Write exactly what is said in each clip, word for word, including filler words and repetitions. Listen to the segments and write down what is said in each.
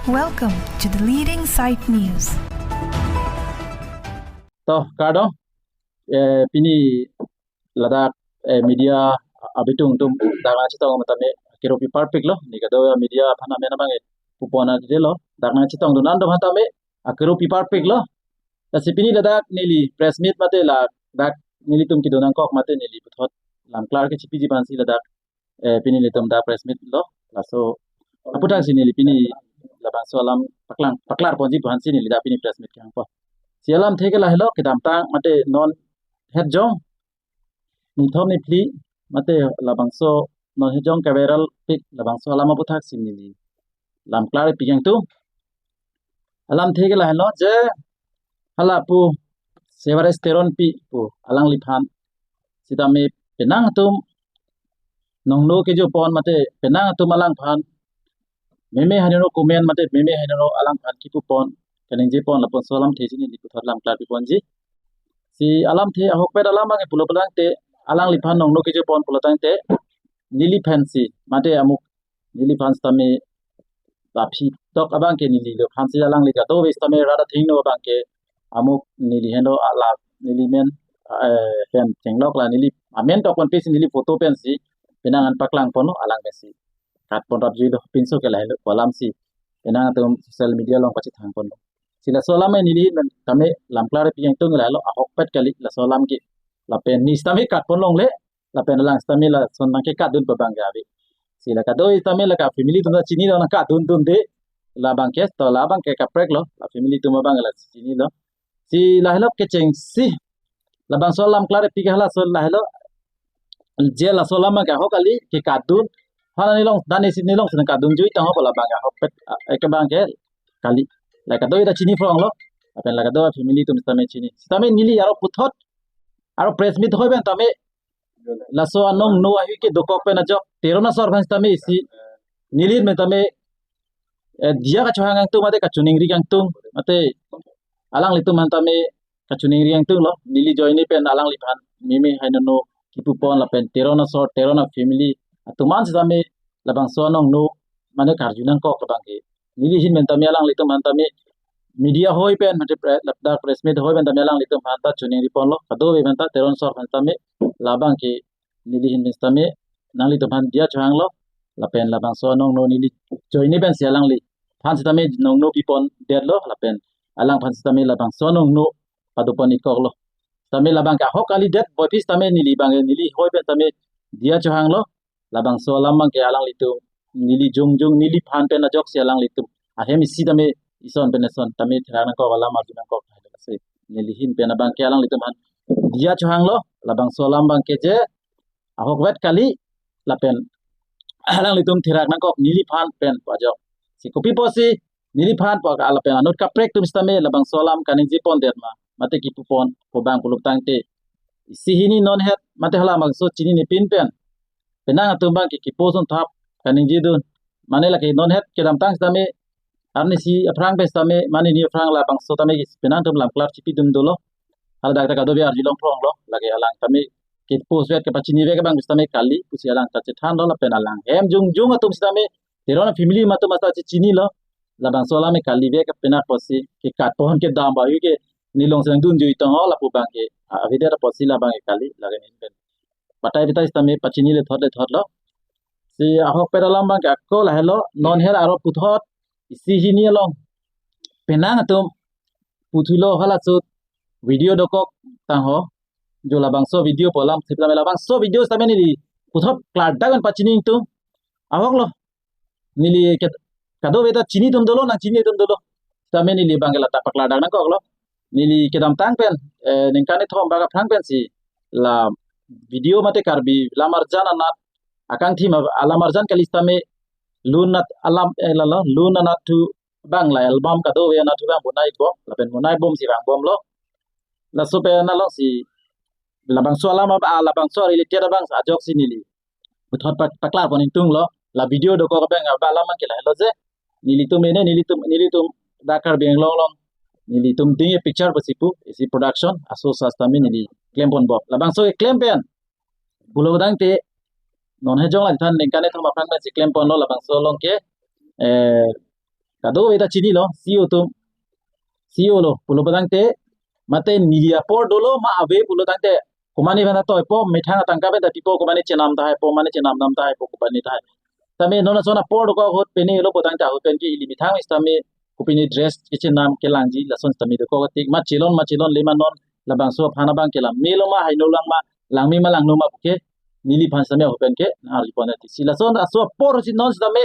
Welcome to the leading site news. To, kardom. Eh, pini ladak, eh, media abitung atum dak nangchetong atum tame akero pi parpik lo. Neli kadokave media aphan amen abang, eh, pupon adilo. Dak nangchetongdun atum aphan tame akero pi parpik lo. Lasi pini ladak neli press meet mate ladak nelitum kedo nangkok mate neli puthot lam klar kechipiji aphansi ladak, eh, pini nelitum dak press meet lo. Laso aputhaksi neli pini labangso alam paklang, paklar ponji aphansi neli dak pini press meet kehang po. Si alamthe ke lahelo, kedamtang mate non het jong nithom niphli mate labangso non het jong kaviral pik labangso alam aputhaksi neli lam klar pi kangtung. Alamthe ke lahelo je hala pu Sevares Teronpi pu alangliphan sitame penang atum nongno kejo pon mate penang atum alangphan meme henono comment mate meme henono alangphan kipu pon kaningje pon lapuson alamthe si neli puthot lam klar pi ponji. Si alamthe ahokpet alam abang pulo pulotangte alangliphan nongno kejo pon pulotangte neliphansi mate amuk neliphan sitame aphi tok abang ke neliphansi alangli kadokave sitame rat athengno abang ke amuk neli heno ala neli men, eh, pen chenglok la neli amen tok ponpisi neli photo pensi penang an paklang ponlo alang pensi kat pon rapjuilo pinso ke lahelo pu alamsi penang atum social media along pachethang ponlo. Si laso alam neli men tame lam klar pi kangtung lahelo ahokpet kali laso alam ke lapen neli sitame kat pon longle lapen alang sitame lason nangkekatdun pu abang ke ave. Si la kadokave sitame la ka family atum ta chinilo nangkatdun dunde labang ke to labang ke kaprek lo la family atum abang la chinilo. Si lahelo kechengsi labangso alam klar pi ke halaso lahelo je laso alam ke ahok kali kekatdun. Hala nelong dan isi nelongsi nangkatdunjui tangho pu labang ke ahokpet, eh, ke abang ke kali. La kadokave ta chini phronglo. Lapen la kadokave family atum sitame chini. Sitame neli aro puthot aro press meet hoi pen tame laso anongno ahui ke dokok pen ajok Teron asor aphan sitame isi neli men tame, eh, diya kachohang kangtung mate kachiningri kangtung mate alanglitum aphan tame kachiningri kangtunglo neli ajoine pen alangliphan meme henono kipu pon lapen Teron asor Teron a family atum an sitame labangso anongno mane karju nangkok labang ke neli ahin pen tame alanglitum aphan tame media hoi pen mate pre-, ladak press meet hoi pen tame alanglitum aphan ta chiningri ponlo kadokave aphan ta Teron asor aphan tame labang ke neli ahin pen sitame nanglitum aphan diya chohanglo lapen labangso anongno neli ajoine pensi alangliphan sitame nongno pi pondetlo lapen alangphan sitame labangso anongno pado pon ikoklo. Sitame labang ke ahok kalidet boiphi sitame neli abang ke neli hoi pen sitame diya chohanglo. Labangso alam abang ke alanglitum neli jongjong neliphan pen ajoksi alanglitum ahem isi tame ison pen ison tame therak nangkok alam arju nangkok. Si neli ahin pen abang ke alanglitum aphan diya chohanglo labangso alam abang ke je ahokpet kali lapen alanglitum therak nangkok neliphan pen pu ajok. Si kopi pusi neliphan pu aka lapen anut kaprek atum sitame labangso alam kaningje pondet ma mate kipu pon pu abang pulotangte isi hini non het mate hala bangso chinine pin pen penang atum abang ke kipu son thap kaningjedun. Mane lake non het kedamtang sitame arnisi aphrang pen sitame mane ni aphrang labangso tame penang atum lam klar chipidun dolo. Hala dak ta kadokave arjulong phronglo lake alang tame ke post vet kepachinivek abang sitame kali pusi alang ta chethanlo lapen alang hem jongjong atum sitame Teron family atum ta chechinilo. Labangso alam ke kalivek penang pusi kekat pon kedam ba ke nelongsi nangdunjui tangho lapu abang ke avedet pusi labang ke kali lake ahin pen batai batai sitame pachinile thot le thotlo. Si ahokpet alam abang ke ako lahelo non het aro puthot isi hini along penang atum puthulo halaso video dokok tangho. Jo labangso video pu alam sitame labangso video sitame neli puthot klardak pen pachini ingtung. Ahoklo. Neli ke kadokave ta chini atum dolo nangchini atum dolo. Sitame neli abang ke lata paklardak nangkoklo. Neli kedamtang pen, eh, ningkan kethom bak aphrang pensi la video mate Karbi lamarjan anat akangthim a-, alamarjan kali sitame lun anat alam, eh, lalo lun anat thu abang la album kadokave anat thu abang bonai bom lapen bonai bomsi vangbomlo. Laso pen alongsi labangso alam ab-, ah, labangso related abang ajoksi neli puthot pak-, paklar pon ingtunglo. La video dokok abang aba alam abang ke lahelo je nelitum ene nelitum nelitum dak Karbi Anglong along nelitum ding e picture pusi pu isi production aso sitame neli klem ponbom. Labangso keklem pen pulotangte non het jong la than ningkan kethom aphrang pensi klem ponlo labangso along ke, eh, kadokave ta chinilo, C E O atum, C E O lo pulo pulotangte, mate neli apor dolo ma ave pulotangte, komane aphan ta toipo, methang atangka pen ta pipo, komane chenam tahai po, mane chenam nam tahai po, komane tahai. Tame non ason apor dokok ahut pine lo pulotangte, ahut pen ke ili methang sitame kopine dress kechenam kelangji, lason sitame dokok tik, ma chelon ma chelon le ma non labangso aphan abang ke lam melo ma, haino lang ma, langme ma langno ma puke neliphan sitame ahut pen ke nang-arjupon ati. Si lason aso apor si non sitame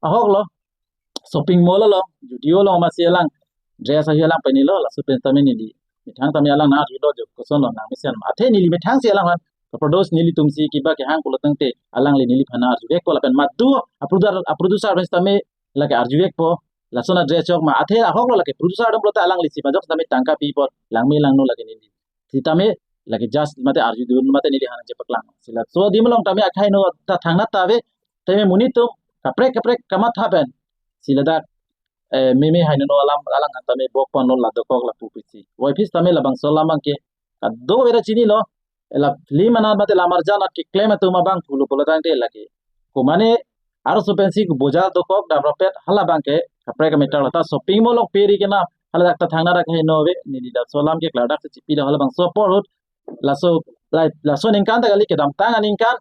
ahok lo, shopping mall along, Zudio along ma si alang dress ahi alang pine lo, laso pen tame neli methang tame alang nang-arjulo, jo koson lo nangmesen ma. Athe neli methang si alang aphan, kaprodos nelitum si kiba kehang pulotangte alangli neliphan nang-arjuvekpo lapen madu a-producer, a-producer pen sitame lake arjuvekpo, lason a-dress chok ma. Athe ahok lo lake producer atum pulote alangli si majok sitame tangka pipo, langme langno lake neli sitame lake just mate arjudun mate neliphan nangchepaklang. Si laso adim along tame akhai no ta thangnat ta ave, tame monit atum kaprek kaprek kamatha pen si ladak, eh, meme haino no alam alang tame bokpon lo, la dokok lapu pusi. Voiphit tame labangso alam abang ke kadokave ta chinilo. La film anat mate lamarjan anat keklem atum abang pulo pulotangte lake komane arloso pensi bojar dokok damrappet hala abang ke kaprek a-matter lo. Ta shopping mall along peri kena hala dak ta thangnat akhai no ave, neli laso alam ke klardak si chipilo. Halabangso apor ahut, laso, la, laso aningkan ta kali, kedamtang aningkan,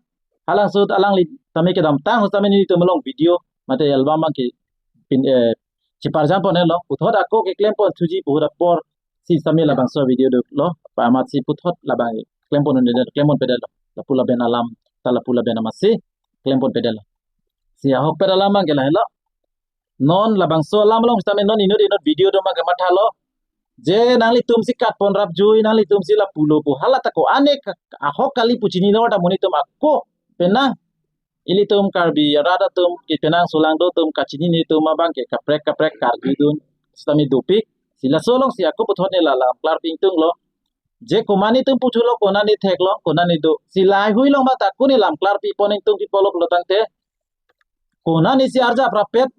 halabangso alangli tame kedamtang ahut tame nelitum along video mate album abang ke pin, eh, cheparjam pon helo, puthot ako keklem pon thuji pu ahut apor si tame labangso video dolo, pa amat si puthot labang klem pon un'edet, klem pon pedetlo, lapu laben alam, ta lapu laben amatsi klem pon pedetlo. Si ahokpet alam abang ke lahelo. Non labangso alam along sitame non inut inut video do ma kemathalo. Je nanglitum si kat pon rapjui, nanglitum si lapulo pu hala ta ko-an ahok kali pu chinilo ta monit atum ako penang. Ilitum Karbi arat atum ke penang solangdo atum kachinine atum abang ke kaprek kaprek karjudun sitame dopik. Si laso along si ako puthot ne la lam klarpi ingtunglo. Je komane atum puthulo, konane theklo, konane do. Si lahaihui along mate ako ne lam klarpi pon ingtung, pi pulo pulotangte, konane si arjaprappet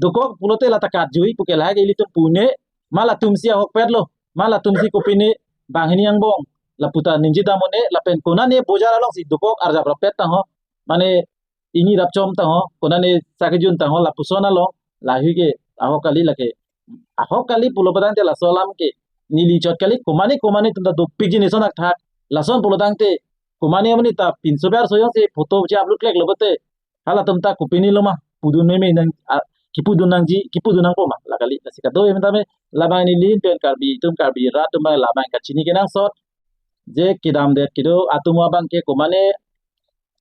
dokok pulote la ta karjui puke lahai ke ilitum pune, ma latum si ahokpet lo, ma latum si kopine banghini angbong lapu ta ningje dam un-e, lapen konane bojar along si dokok arjaprappet tangho, mane ini rapchom tangho, konane sakejun tangho, lapuson along lahaihui ke ahok kali lake. Ahok kali pulo pulotangte laso alam ke neli chot kali, komane komane atum ta dopik jinis ason akthak. Lason pulotangte komane amani ta pinso ber soyong si photo che-upload klek lo pute, halatum ta kopine lo ma pudun meme nang, a, kipudun nangji, kipudun nangpo ma, la kali. Lasi kadokave tame labang neli pen Karbi atum, Karbi arat atum abang labang kachini kenangsot. Je kedamdet kedo atum abang ke komane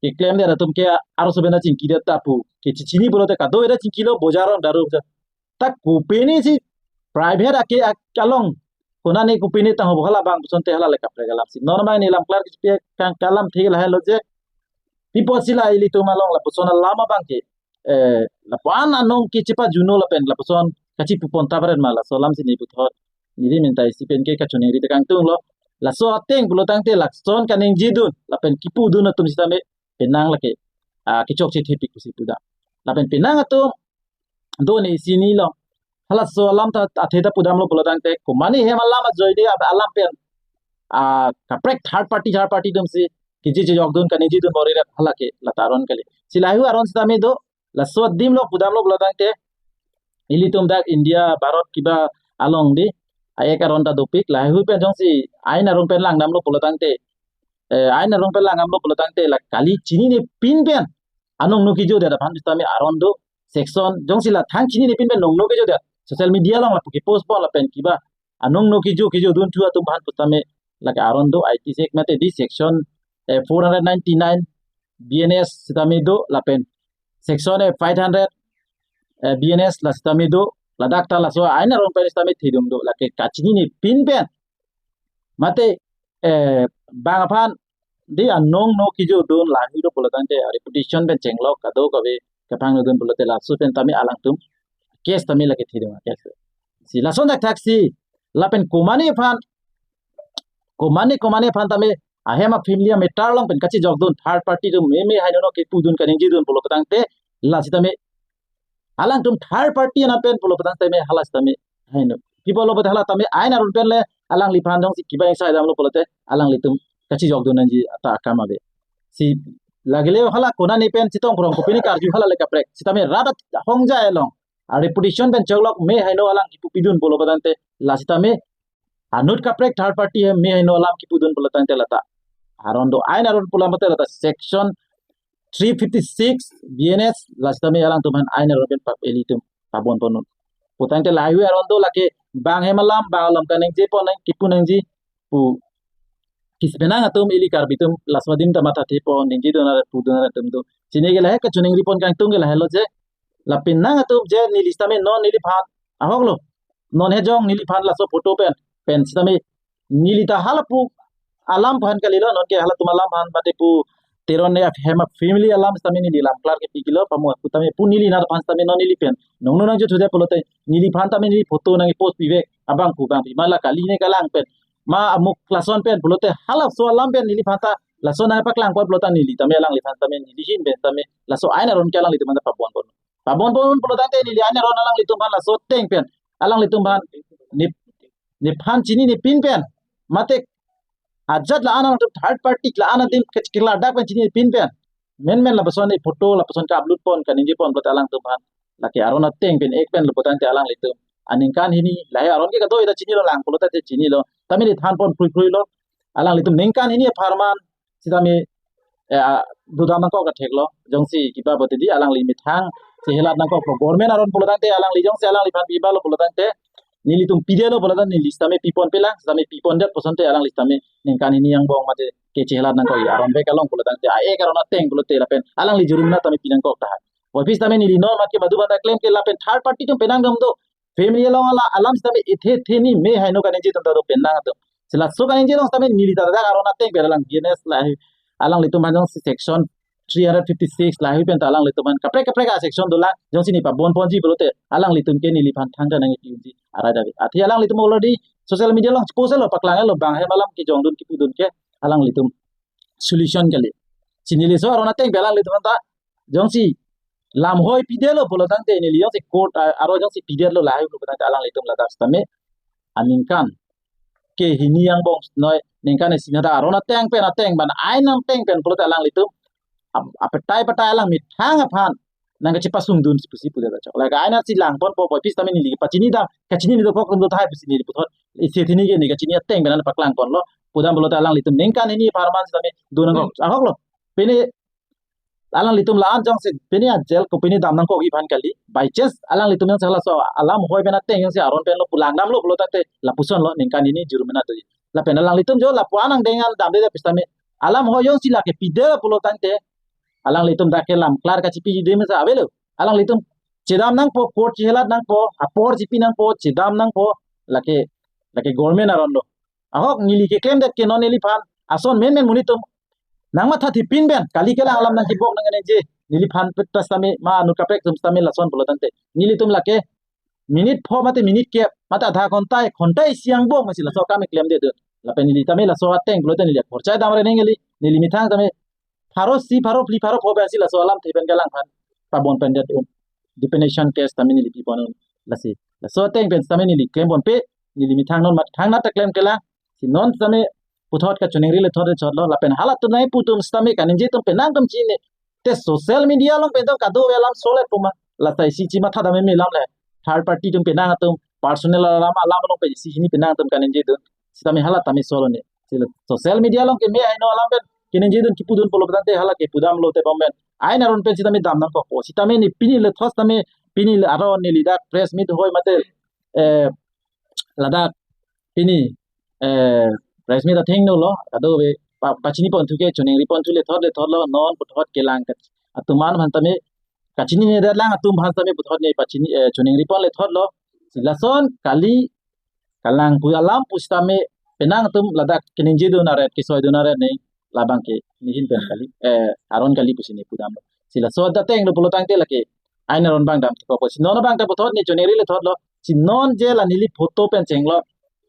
keklemdet atum ke arloso pen ta chingkidet ta pu ke chichini pulote kadokave ta chingkilo, bojar along daru bojar. Ta kopine si private ake ak-, along konane kopine tangho hala abang pusonte hala le kaprek alam si. Non abang ne lam klar kipi kang kalam thik lahelo je, pi apot si la ilitum along lapuson alam abang ke, eh, lapu-an anong ke chepajuno lapen lapuson kachipupon ta paren ma, laso alam si ne puthot neli mentai si pen ke kachoningri tekang tunglo. Laso ateng pulotangte lason kaningjidun lapen kipudun atum sitame penang lake, ah, kechokche thepik pusi pudam. Lapen penang atum do ne isi ni lo. Halaso alam ta athe ta pudamlo pulotangte, komane hem alam ajoine ab-, alam pen, ah, kaprek third party, third party atum si keji chejokdun, kaningjedun bor-i rap hala ke la ta aron kali. Si lahaihui aron sitame do, laso adim lo pudamlo pulotangte, ilitum dak India, Bharat kiba along di, a-ek aron ta dopik, lahaihui pen jongsi ain arong pen langdamlo pulotangte, eh, ain arong pen langdamlo pulotangte, la kali chinine pin pen anong no kejodet aphan sitame aron do, section, jongsi la thang chinine pin pen anong no kejodet, social media along lapu ke-post pon lapen kiba anong no kejo kejodun thu atum aphan pusitame lake aron do, I T sek mate di section, eh, four hundred ninety-nine B N S sitame do, lapen section, eh, five hundred, eh, B N S la sitame do, ladak ta laso ain arong pen sitame thedung do, lake kachinine pin pen mate, eh, bang aphan di anong no kejodun lahaihui do pulotangte, reputation pen chenglok kadokave kapangno dun pulote laso pen tame alangtum case tame lake thedung case. Si lason dak thak si lapen komane aphan, komane komane aphan tame ahem a-family a-matter along pen kachejokdun, third party atum meme haino no kipudun kaningjedun pulo pulotangte, la sitame alangtum third party anat pen pulo pulotangte me hala sitame haino. Pi pulo pulotangte hala tame ain arong pen le alangliphan jongsi kiba ingsaidamlo pulote alanglitum kachejokdun nangji ta akam ave. Si lagile hala konane pen chetong prong kopine karju hala le kaprek. Sitame rat ahongja along a reputation pen choklok me haino alam kipu pidun pulo patangte, la sitame anut kaprek third party he me haino alam kipudun pulo tangte lata aron do, ain aron pulo mate lata section three fifty-six B N S la sitame alangtum aphan ain aron pen pap ilitum pabon ponnon. Putangte lahai aron do, lake bang hem alam, bang alam kaningje pon nang, kipu nangji pu. Kisi penang atum ili Karbi atum laso adim ta mathathe pon, ningje dun arat, pudun arat atum do. Chini ke lahai kachiningri pon kangtung ke lahai lo je, la penang atum je neli sitame non neliphan, ahok lo, non hejong neliphan laso photo pen, pen sitame neli ta hala pu alam aphan kalilo, non ke halatum alam aphan mate pu Teron ne hem a family alam sitame neli lam klar ke pikilo, pamu aku tame pu neli nat aphan sitame non neli pen nong nong nang juthu de pulote, neliphan tame neli photo nang post pivek, abang pu bang pi ma la kali ne kalang pen, ma amuk lason pen pulote, halaso alam pen neliphan ta laso nang paklang pon pulo tang neli tame alangliphan tame neli hin pen tame laso ain aron ke alanglitum aphan ta pabon pon. Pabon pon pulo tangte neli ain aron alanglitum aphan laso ateng pen, alanglitum aphan ne, nephan chini nepin pen, mate ajat la-an atum third party la-an adim ke, ke ladak pen chini nepin pen, men men lapuson ne photo lapuson ke upload pon kaningje pon pulote alangtum aphan lake aron ateng pen ek pen lo putangte alanglitum aningkan hini lahai aron ke kadoi ta chinilo, lang pulo tangte chinilo, tame ne than pon phrui phrui lo. Alanglitum ningkan hini apharman sitame, eh, a, dodam nangkok kathek lo, jongsi kiba bote di alangli methang chehelat nangkok lo, government aron pulo tangte alangli jongsi alangliphan piba lo pulo tangte, nelitum pidetlo pulo tangte neli sitame pipon pelang, sitame pipon det pusonte alangli sitame ningkan hini angbong mate ke chehelat nangkok, aron bek along pulo tangte, a ek aron ateng pulote lapen alangli jurimana tame pinangkok tahai. Office tame neli non mat ke madu banda klem ke lapen third party atum penang dam do. Family along ala alam sitame ithe the ni me haino kaningje atum ta do penang atum. Si laso kaningje along sitame neli ta dak aron ateng pen alang B N S lahai, alanglitum aphan jongsi section three hundred fifty-six lahai pen ta alanglitum aphan kaprek kaprek a section dolang, jongsi ne pabon ponji pulote alanglitum ke neliphan thangta nangpi unji arai dave. Athe alanglitum already social media along post lo, paklang lo, bang hem alam kejong dun kipu dun ke alanglitum solution kali. Chini laso aron ateng pen alanglitum aphan ta jongsi lamhoi pidetlo pulo tangte neli jongsi court a, aro jongsi pidetlo lahai pulo tangte alanglitum ladak sitame aningkan ke hini angbong noi, ningkan isi nada aron ateng pen ateng ban ain ateng pen pulote alanglitum ap-, apetai petai alang methang aphan nang kachepasung dun si pusi puja kachok. Lake ain si lang pon po, po office tame neli pachini dam, kachini ni dokok rum do tahai pusi neli puthot isi thini ke ne kachini ateng pen an paklang pon lo. Pudam pulote alanglitum ningkan hini apharman sitame dun nangkok, ahok lo. Pini alanglitum la-an jongsi pini a jail ko pini dam nangkokji aphan kali. By chance alanglitum jongsi halaso alamhoi pen ateng jongsi aron pen lo pu lang damlo pulo tangte lapuson lo, ningkan hini jurimana do. Lapen alanglitum jo lapu-an angdeng an damde pusitame alamhoi jongsi lake pide pulo tangte alanglitum dak ke lam klar kachipi de mesa avelo. Alanglitum chedam nangpo, court chehelat nangpo, apor chipi nangpo, chedam nangpo, lake, lake government aron lo. Ahok neli keklem det ke non neliphan ason men men monit atum nang mathathe pin pen kali kelang alam nang kibok nang ningje, neliphan pet ta sitame ma anut kaprek atum sitame lason pulo tangte nelitum lake minute pho mate minute kep mate adha ghonta, ek ghonta isi angbong masi laso akam keklem det dun. Lapen neli tame laso ateng pulote neli akhorcha dam re neng kali, neli methang tame pharo isi, pharo phli, pharo pho pensi laso alamthe pen kelang aphan pabon pen det un. Defamation case tame neli pipon un. Lasi laso ateng pen sitame neli klem ponpe, neli methang non mat thang nat ta klem kelang. Si non sitame puthot kachiningri lethot lethot lo, lapen halatum nangpu atum sitame kaningje atum penang atum chini. Te social media along pen atum kadokave alam solet puma. Lasi isi chi matha dam me lam le. Third party atum penang atum personal alam, alam along pen isi hini penang atum kaningje atum. Sitame hala tame solo ne. Sila social media along ke me haino alam pen kaningje dun kipu dun pulo tangte hala kipu damlo te bom pen ain aron pen sitame dam nangkokpo. Sitame ne pini lethot sitame pini le aron neli dak press meet hoi mate, eh, ladak pini, eh, press meet athengno lo, kadokave pa, pachini ponthu ke chiningri ponthu lethot lethot lo, non puthot kelang ke atum an aphan tame kachini ne det lang atum aphan tame puthot ne pachini, eh, chiningri pon lethot lo. Si lason kali kelang pu alam pu sitame penang atum ladak kaningje dun aret, kesoi dun aret ne labang ke nehin pen kali, eh, aron kali pusi ne pudam lo. Si laso ateng lo pulo tangte lake ain aron bang dam thekok. Si non bang ta puthot ne chiningri lethot lo. Si non je la neli photo pen chenglo,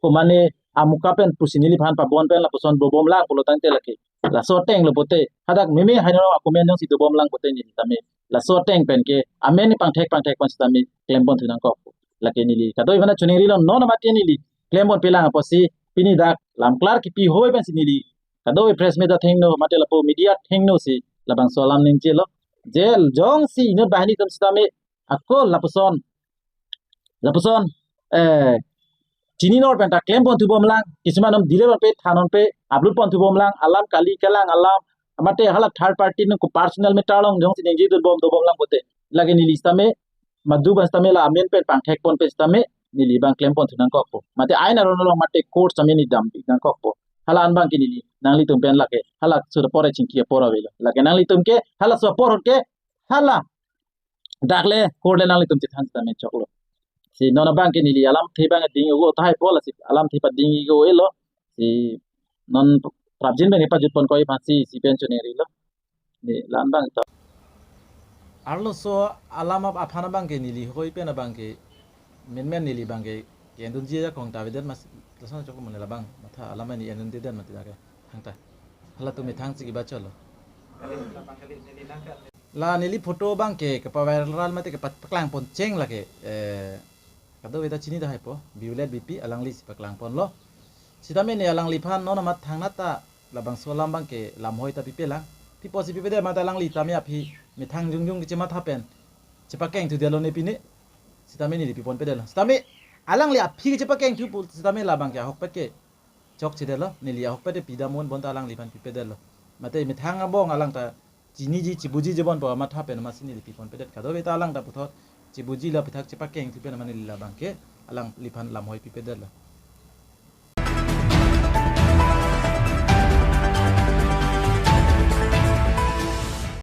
ko mane amuka pen pusi neliphan pabon pen lapuson dobom lang pulo tangte lake laso ateng lo pote hadak meme haino akumen jongsi dobom lang pote neli tame laso ateng pen ke amen pangthek pangthek pon sitame klem ponthu nangkok. Lake neli kadokave aphan chiningri lo, non mati neli klem ponpe lang apotsi pini dak lam klar kipi hoi pensi neli kadokave press meet athengno mate lapu media athengno si labangso alam ningje lo. Je jongsi inut banghini atum sitame ako lapuson Lapuson, eh, chini nor penta klem pon thubom lang, kisuman om dile pon pe, than pon pe, upload pon thubom lang, alam kali kalang alam, mate hala third party nung ko personal matter along jongsi ningje dun bom do bom lang pote. Lake neli sitame, madu ban sitame la amen pen pangthek pon pe sitame, neli bang klem pon thu nangkokpo. Mate ain aron along mate court sitame neli dam pi nangkokpo. Hala an bang ke neli, nanglitum pen lake, hala sudah pore chingki apor avelo. Lake nanglitum ke, hala sudah pore ke, hala dak le court le nanglitum chethan sitame choklo. Si non abang ke neli alamthe bang ding-ik tahai po lasi alamthe pading-ik-elo. Si non prapjin bang pajut pon koi phan si, si pen choningri lo. Neli la an bang to. Arloso alam ap aphan abang ke neli hoi pen abang ke menmen neli bang ke kendunji ajakong ta avedet mas lason chok mon la bang matha alam ni endun dedet mati lake thangta. Halatum methang chiki bacholo. La neli photo bang ke kepa viral mate kepa paklang pon cheng lake, eh, kadokave ta chini tahai po, Violet Beypi alangli si paklang ponlo. Sitame ne alangliphan non amat thangnat ta labangso alam bang ke lamhoi ta pipe lang. Pi apotsi pipedet mate alangli tame aphi methang jongjong kechematha pen chepakeng thudetlo ne pine. Sitame neli pi ponpedetlo. Sitame alangli aphi kechepakeng thu pu sitame labang ke ahokpet ke chokchedetlo. Neli ahokpet pi damnon bonta alangliphan pipedetlo. Mate methang abong alang ta chiniji chibuji jebon po amatha pen amatsi neli pi ponpedet. Kadokave ta alang ta puthot chibuji la pithak chepakeng thu pen amat neli labang ke alangliphan lamhoi pipedetlo.